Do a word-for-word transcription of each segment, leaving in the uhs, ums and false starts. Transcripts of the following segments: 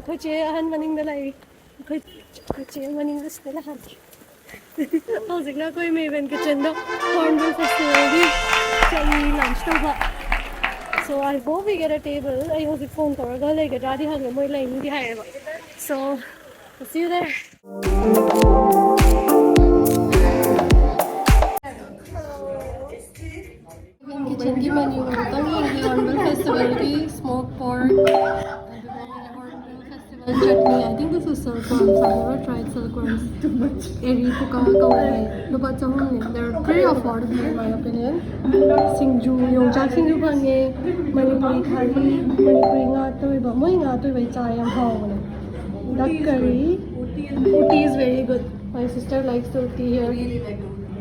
ꯑꯩꯈꯣꯏ ꯆꯦ ꯑꯍꯟ ꯃꯅꯤꯡꯗ ꯂꯩꯔꯤ꯫ ꯑꯩꯈꯣꯏ ꯑꯩꯈꯣꯏ ꯆꯦ ꯃꯅꯤꯡꯗ ꯁꯤꯗ ꯂꯩꯍꯜꯂꯤ꯫ ꯍꯧꯖꯤꯛꯅ ꯑꯩꯈꯣꯏ ꯃꯦꯕꯦꯟ ꯀꯤꯆꯟꯗꯣ ꯍꯣꯔꯟꯕꯤꯜ ꯐꯦꯁꯇꯤꯚꯦꯜꯒꯤ ꯆꯠꯂꯤ ꯂꯟꯆ ꯇꯧꯕ꯫ So I hope we get a table. ꯑꯩ ꯍꯧꯖꯤꯛ ꯐꯣꯟ ꯇꯧꯔꯒ ꯂꯩꯒꯗ꯭ꯔꯥꯗꯤ ꯍꯪꯉꯦ, ꯃꯣꯏ ꯂꯩꯅꯤꯗꯤ ꯍꯥꯏꯌꯦꯕ꯫ So see you there. ꯀꯤꯆꯟꯒꯤ ꯃꯦꯅ꯭ꯌꯨ ꯑꯃꯨꯛꯇꯪ ꯌꯦꯡꯒꯦ꯫ ꯍꯣꯔꯟꯕꯤꯜ ꯐꯦꯁꯇꯤꯚꯦꯜꯒꯤ ꯁ꯭ꯃꯣꯛ ꯄꯣꯔꯛ, ꯑꯗꯨꯒ Hornbill festival chutney. I think this is circles. I've never tried circles. ꯑꯦꯔꯤ ꯄꯨꯀꯥ ꯀꯧꯋꯦ ꯍꯥꯏ꯫ ꯂꯨꯄꯥ ꯆꯍꯨꯝꯅꯤ꯫ They're pretty affordable in my opinion. ꯁꯤꯡꯖꯨ, ꯌꯣꯡꯆꯥꯛ ꯁꯤꯡꯖꯨ ꯐꯪꯉꯦ꯫ ꯃꯅꯤꯄꯨꯔꯤ ꯊꯥꯂꯤ, ꯃꯅꯤꯄꯨꯔꯤ ꯉꯥ ꯑꯇꯣꯏꯕ꯫ ꯃꯣꯏ ꯉꯥ ꯑꯇꯣꯏꯕ ꯑꯩ ꯆꯥ ꯌꯥꯝ ꯍꯥꯎꯕꯅꯦ꯫ Duck curry. Uti is very good. My sister likes the uti here. Really like the uti.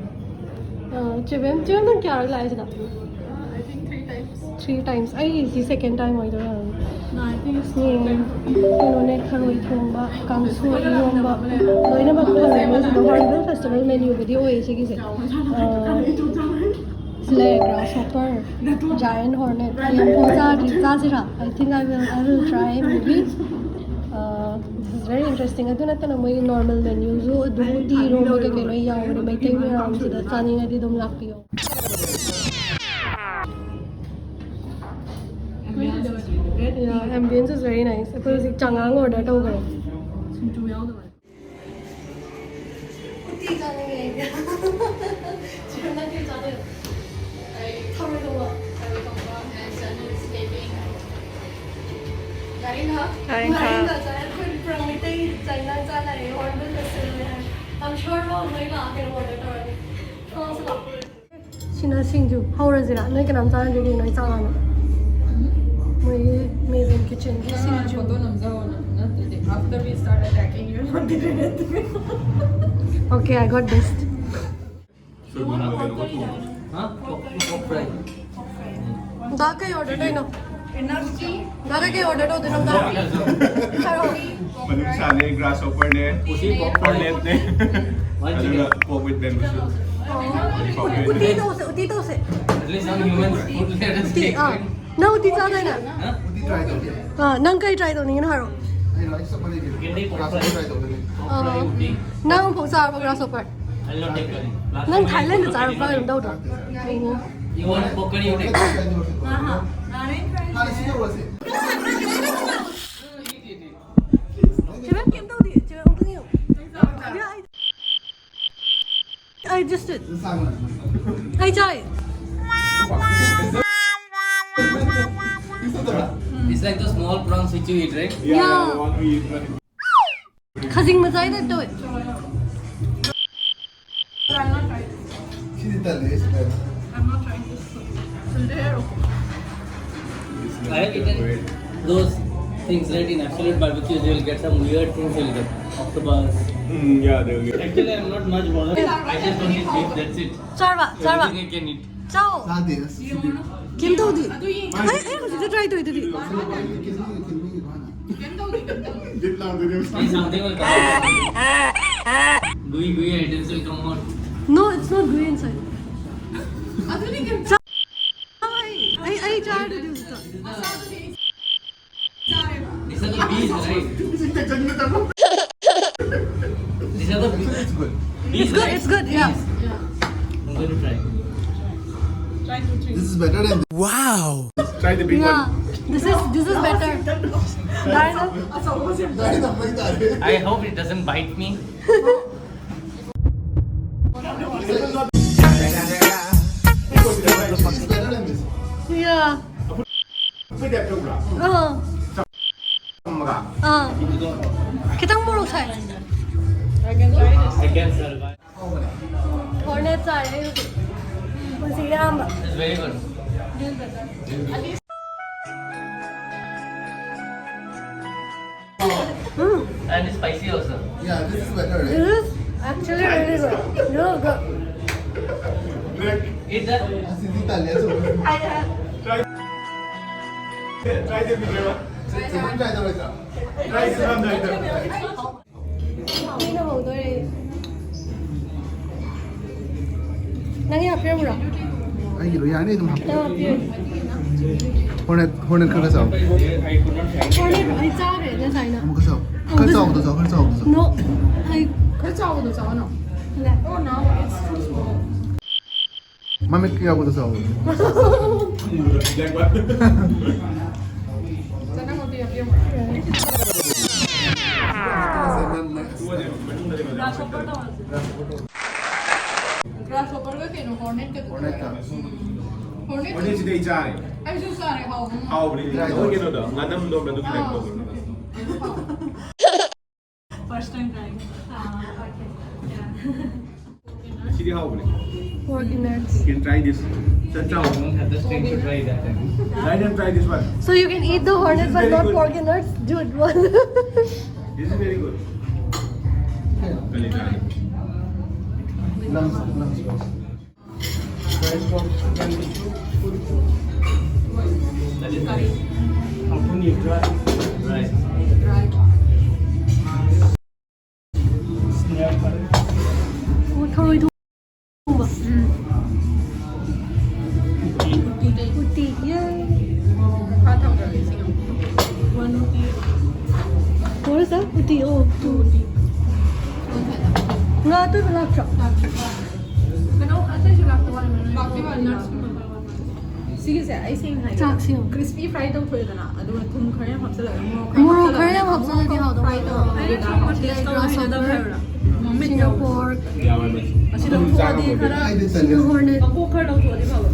ꯑ, ꯆꯦꯕꯦꯝ, ꯆꯦꯕꯦꯝ ꯅꯪ ꯀꯌꯥꯔꯛ ꯂꯥꯛꯑꯦ ꯁꯤꯗ? I think three times. Three times. ꯑꯩ ꯁꯤ second time ꯑꯣꯏꯗꯣꯏꯔꯥ? No, I think it's third time. ꯀꯩꯅꯣꯅꯦ, ꯊꯔꯣꯏ ꯊꯣꯡꯕ, ꯀꯥꯡꯁꯣꯏ, ꯏꯔꯣꯝꯕ, ꯂꯣꯏꯅꯃꯛ ꯐꯪꯉꯦ ꯃꯣꯏꯁꯤꯗ꯫ ꯍꯣꯔꯟꯕꯤꯜ ꯐꯦꯁꯇꯤꯚꯦꯜ ꯃꯦꯅ꯭ꯌꯨꯕꯨꯗꯤ ꯑꯣꯏꯌꯦ ꯁꯤꯒꯤꯁꯦ꯫ ꯑ, ꯁꯤ ꯂꯩꯔꯦ, grasshopper, giant hornet. ꯑꯩ ꯑꯃꯨꯛꯐꯥꯎ ꯆꯥꯗ꯭ꯔꯤ, ꯆꯥꯁꯤꯔꯥ? I think I will, I will try maybe. Uh, this is very interesting. ꯑꯗꯨ ꯅꯠꯇꯅ ꯃꯣꯏꯒꯤ normal menuꯁꯨ ꯑꯗꯨꯝ ꯎꯇꯤ, ꯏꯔꯣꯝꯕ ꯀꯩꯀꯩ ꯂꯣꯏ ꯌꯥꯎꯕꯅꯦ꯫ ꯃꯩꯇꯩ ꯃꯌꯥꯝꯁꯤꯗ ꯆꯥꯅꯤꯡꯉꯗꯤ ꯑꯗꯨꯝ ꯂꯥꯛꯄꯤꯌꯣ꯫ Yeah, ambience is very nice. ꯑꯩꯈꯣꯏ ꯍꯧꯖꯤꯛ ꯆꯉꯥꯡ order ꯇꯧꯈ꯭ꯔꯦ꯫ ꯎꯇꯤ ꯆꯥꯅꯤꯡꯉꯦ ꯑꯩꯗꯤ꯫ ꯆꯤꯛꯀꯟ ꯅꯪ ꯀꯩ ꯆꯥꯗꯣꯏꯅꯣ? ꯑꯩ ꯊꯔꯣꯏ ꯊꯣꯡꯕ꯫ ꯊꯔꯣꯏ ꯊꯣꯡꯕ, and Chinese baking. ꯉꯥꯔꯤꯡꯈꯥ? ꯉꯥꯔꯤꯡꯈꯥ꯫ ꯉꯥꯔꯤꯡꯈꯥ ꯆꯥꯏ꯫ ꯑꯩꯈꯣꯏ ꯄꯨꯔꯥ ꯃꯩꯇꯩ ꯆꯥꯛ ꯏꯟꯖꯥꯡ ꯆꯥ ꯂꯥꯛꯑꯦ꯫ Hornbill ꯐꯦꯁꯇꯤꯚꯦꯜꯅꯦ high. I'm sure ꯃꯥ ꯅꯣꯏ ꯂꯥꯛꯑꯒ order ꯇꯧꯔꯅꯤ꯫ ꯊꯣꯡꯁꯤ ꯂꯥꯛꯑꯣ꯫ ꯁꯤꯅ ꯁꯤꯡꯖꯨ꯫ ꯍꯧꯔꯁꯤꯔꯥ? ꯅꯣꯏ ꯀꯅꯥꯝ ꯆꯥꯔꯣꯏꯗ꯭ꯔꯣ? ꯅꯣꯏ ꯆꯥꯔꯣ꯫ ꯃꯣꯏꯒꯤ ꯃꯦꯕꯦꯟ ꯀꯤꯆꯟꯒꯤ ꯁꯤꯡꯖꯨ꯫ ꯐꯣꯇꯣ ꯅꯝꯖꯧꯅ ꯅꯠꯇ꯭ꯔꯗꯤ, after we start attacking you on the internet. Okay, I got this. ꯍꯥ? ꯄꯣꯛ ꯐ꯭ꯔꯥꯏ꯫ ꯗꯥ, ꯀꯩ order ꯇꯧꯔꯤꯅꯣ? ꯗꯥ, ꯀꯩ order ꯇꯧꯗꯣꯏꯅꯣ? ꯗꯥ, ꯍꯥꯏꯔꯛꯑꯣ꯫ ꯃꯅꯨꯡꯁꯥꯅꯦ, grasshopperꯅꯦ, ꯎꯁꯤ ꯄꯣꯛ ꯐ꯭ꯔꯥꯏ꯫ Hornetꯅꯦ, ꯑꯗꯨꯒ pork with bamboo shoot꯫ ꯎꯇꯤ ꯇꯧꯁꯦ, ꯎꯇꯤ ꯇꯧꯁꯦ꯫ At least some humans food, let us ꯎꯇꯤ, take ꯑꯥ꯫ It. ꯅꯪ ꯎꯇꯤ ꯆꯥꯗꯣꯏꯅꯦ? ꯍꯥ? ꯑꯥ, ꯅꯪ ꯀꯩ try ꯇꯧꯅꯤꯡꯉꯤꯅꯣ ꯍꯥꯏꯔꯛꯑꯣ꯫ ꯅꯪ ꯑꯃꯨꯛꯐꯥꯎ ꯆꯥꯔꯕ grasshopper? ꯅꯪ ꯊꯥꯏꯂꯦꯟꯗ ꯆꯥꯔꯛꯄ꯭ꯔꯥ ꯀꯩꯅꯣꯝ ꯇꯧꯗ꯭ꯔꯣ? ꯑꯣ꯫ You want pork curry, you take? ꯆꯦꯕꯦꯝ, ꯀꯩꯝ ꯇꯧꯗꯦ꯫ ꯆꯦꯕꯦꯝ, ꯑꯃꯨꯛꯇꯪ ꯌꯦꯡꯉꯨ꯫ I just did. ꯑꯩ ꯆꯥꯏ꯫ It's like the small prawns which you eat, right? Yeah. ꯈꯖꯤꯡ ꯃꯆꯥꯒꯤ type ꯇꯧꯋꯦ꯫ ꯁꯤꯗꯤ ꯇꯜꯂꯦ, ꯁꯤ ꯇꯜꯂꯦ꯫ I have eaten those things, right? In Absolute Barbecues, you'll get some weird things, you'll get octopus. Mm, yeah, they'll get. Actually, I'm not much bothered. I just don't eat beef, that's it. ꯆꯥꯔꯕ? ꯆꯥꯔꯕ? Everything I can eat. ꯆꯥꯎ꯫ ꯆꯥꯗꯦ, ꯑꯁ, ꯁꯤꯗꯤ꯫ ꯀꯩꯝ ꯇꯧꯗꯦ꯫ ꯑꯩ, ꯑꯩ ꯍꯧꯖꯤꯛꯇ try ꯇꯧꯔꯤꯗꯨꯗꯤ꯫ ꯀꯩꯝ ꯇꯧꯗꯦ, ꯀꯩꯝ ꯇꯧꯗꯦ, ꯀꯩꯝ ꯇꯧꯗꯦ꯫ ꯕꯤꯠ ꯂꯥꯡꯗꯣꯏꯅꯦ꯫ ꯑꯩ ꯁꯥꯎꯗꯦ, ꯑꯣꯏ ꯀꯃꯥꯏ꯫ Gooey, gooey items will come out. No, it's not gooey inside. ꯑꯗꯨꯗꯤ ꯀꯩꯝ ꯇꯧꯗꯦ꯫ ꯑꯩ, ꯑꯩ ꯆꯥꯔꯗꯨꯗꯤ ꯍꯧꯖꯤꯛꯇ꯫ These are the bees, right? These are the bees. It's good. It's good, it's good, yeah. I'm going to try. This is better than. Wow. Try the big one. Yeah, this is, this is better. Try the. I hope it doesn't bite me. This is better than this. Yeah. ꯑꯥ꯫ ꯑꯥ꯫ ꯈꯤꯇꯪ ꯃꯣꯔꯣꯛ ꯁꯥꯏ꯫ I can survive. Cornet ꯆꯥꯔꯦ ꯑꯩ ꯍꯧꯖꯤꯛ꯫ ꯄꯨꯟꯁꯤꯒꯤ ꯑꯍꯥꯟꯕ꯫ It's very good. Mm. And it's spicy also. Yeah, this is better, right? This is actually really good. This is good. It does. ꯑꯁꯤꯗꯤ ꯇꯜꯂꯦ, ꯑꯆꯧꯕ꯫ Try. Try ꯇꯧꯕꯤꯒꯦꯔꯣ? ꯆꯦ-, ꯆꯦ-, try ꯇꯧꯔꯣꯏꯗ꯭ꯔꯣ? Try ꯇꯧꯔꯣꯏꯗ꯭ꯔꯣ? ꯃꯤꯅ ꯍꯧꯗꯣꯔꯦ꯫ ꯅꯪꯒꯤ ꯍꯥꯞꯄꯤꯔꯝꯃꯨꯔꯣ? ꯑꯩꯒꯤꯗꯣ ꯌꯥꯅꯤ, ꯑꯗꯨꯝ ꯍꯥꯞꯄꯣ꯫ ꯅꯪ ꯍꯥꯞꯄꯤꯔꯣ꯫ Hornet, Hornet ꯈꯔ ꯆꯥꯎ꯫ Hornet ꯑꯩ ꯆꯥꯈ꯭ꯔꯦ ꯉꯁꯥꯏꯅ꯫ ꯑꯃꯨꯛꯀ ꯆꯥꯎ꯫ ꯈꯔ ꯆꯥꯎꯕꯗꯣ ꯆꯥꯎ, ꯈꯔ ꯆꯥꯎꯕꯗꯣ ꯆꯥꯎ꯫ No, ꯑꯩ ꯈꯔ ꯆꯥꯎꯕꯗꯣ ꯆꯥꯎꯅꯣ. ꯂꯦ꯫ Oh no, it's too small. ꯃꯃꯤꯠ ꯌꯥꯎꯕꯗꯣ ꯆꯥꯎ꯫ ꯆꯅꯝ ꯑꯝꯇ ꯌꯥꯝ ꯌꯦꯡꯉꯣ. Grasshopperꯒ ꯀꯩꯅꯣ hornetꯀ. Hornetꯀ. Hornet. ꯍꯣꯔꯦꯟꯁꯤꯗꯤ ꯑꯩ ꯆꯥꯔꯦ꯫ ꯑꯩꯁꯨ ꯆꯥꯔꯦ, ꯍꯥꯎꯕꯅꯦ. ꯍꯥꯎꯕꯅꯦ꯫ ꯅꯣꯏ ꯀꯩꯅꯣꯗꯣ ꯉꯥꯅꯝꯗꯣ ꯑꯗꯨ ꯈꯤꯇꯪ ꯇꯧꯕꯅꯦ꯫ First time trying. Ah, okay. Yeah. ꯁꯤꯗꯤ ꯍꯥꯎꯕꯅꯦ꯫ Pork innards. You can try this. ꯆꯠ ꯆꯥꯎ꯫ Try and try this one. So you can eat the hornet but not pork innards? Dude, what? This is very good. Kalita. Lungs, lungs. Oh, ꯊꯔꯣꯏ ꯊꯣꯡꯕ. ꯎꯇꯤ. Yay. ꯐꯥ ꯊꯝꯈ꯭ꯔꯒꯦ ꯏꯁꯤꯡ ꯑꯃꯨꯛ. One rupee. What is that? ꯎꯇꯤ. Oh, two rupee. ꯉꯥ ꯑꯇꯣꯏꯕ ꯂꯥꯛꯇ꯭ꯔꯣ? ꯀꯩꯅꯣ ꯑꯇꯩꯁꯨ ꯂꯥꯛꯇ ꯋꯥꯅꯤ, ꯂꯥꯛꯇꯦ ꯋꯥꯅꯤ, ꯅꯔꯁꯀꯨꯝꯕ. ꯁꯤꯒꯤꯁꯦ ꯑꯩ ꯁꯦꯡꯅ ꯍꯥꯏꯒꯦ꯫ ꯆꯥꯛꯁꯦ ꯌꯦꯡꯉꯨ꯫ Crispy fry ꯇꯧꯊꯣꯛꯑꯦꯗꯅ, ꯑꯗꯨꯒ ꯊꯨꯝ ꯈꯔ ꯌꯥꯝ ꯍꯥꯞꯆꯤꯜꯂꯒ, ꯃꯣꯔꯣꯛ ꯃꯣꯔꯣꯛ ꯈꯔ ꯈꯔ ꯌꯥꯝ ꯍꯥꯞꯆꯤꯜꯂꯗꯤ ꯍꯥꯎꯗꯧ fry ꯃꯥꯜꯂꯦ꯫ ꯇꯧꯔꯒ, ꯑꯗꯩ ꯑꯗꯨꯒ grasshopper, taste ꯇꯧꯔ ꯍꯩꯅꯗꯕ shingle ꯍꯥꯏꯕ꯭ꯔꯥ? pork, ꯑꯁꯤ ꯂꯧꯊꯣꯛꯑꯗꯤ ꯈꯔ ꯑꯩꯗꯤ ꯇꯜꯂꯦ꯫ shingle hornet, ꯃꯀꯣꯛ ꯈꯔ ꯂꯧꯊꯣꯛꯑꯗꯤ ꯐꯕ.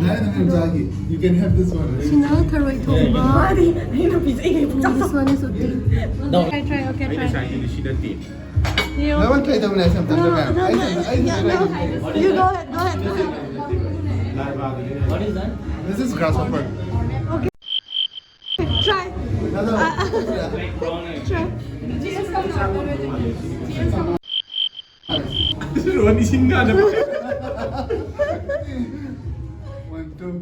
That is exactly. You can have this one, right? shingle ꯊꯔꯣꯏ ꯊꯣꯡꯕ. ꯃꯥꯗꯤ ꯑꯩꯅ ꯄꯤꯖꯩ ꯄꯨꯡꯆꯥ ꯆꯥ. This one is ꯎꯇꯤ. Try, try, okay, ꯑꯩꯅ try. ꯁꯥꯏꯁꯤꯗꯤ ꯁꯤ ꯅꯠꯇꯦ꯫ You ꯅꯪ ꯇ꯭ꯔꯥꯏ ꯇꯧꯕꯅꯦ ꯑꯩ ꯌꯥꯝ ꯇꯟꯕ ꯃꯌꯥꯝ꯫ ꯑꯩ ꯑꯩ You go ahead, go ahead. What is that? This is grasshopper. Try. No, no. Try. ꯔꯣꯅꯤ ꯁꯤꯡꯒꯥꯅ꯫ One, two.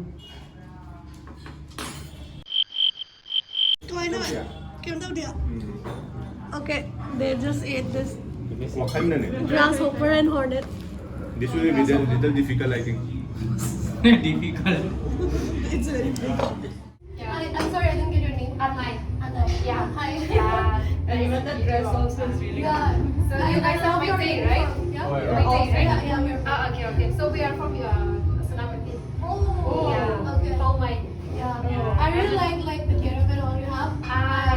ꯀꯃꯥꯏꯅ ꯇꯧꯋꯦ? ꯀꯩꯝ ꯇꯧꯗꯦ? Okay, they just ate this ꯋꯥꯈꯜꯅꯅꯦ꯫ Grasshopper and hornet. This will be little, little difficult, I think. Difficult. It's very big. Hi, I'm sorry, I didn't get your name. Anai. Anai. Yeah. Hi. Yeah. And even the dress also is really Yeah. So I, you I guys are love your Meitei, uniform. Right? Yeah. We're Meitei, also right? Yeah, yeah, we're Ah, okay, okay. So we are from your Senapati. Oh, Yeah. Okay. Paumai. Yeah. Yeah. I really like like the caravan all you have. Ah,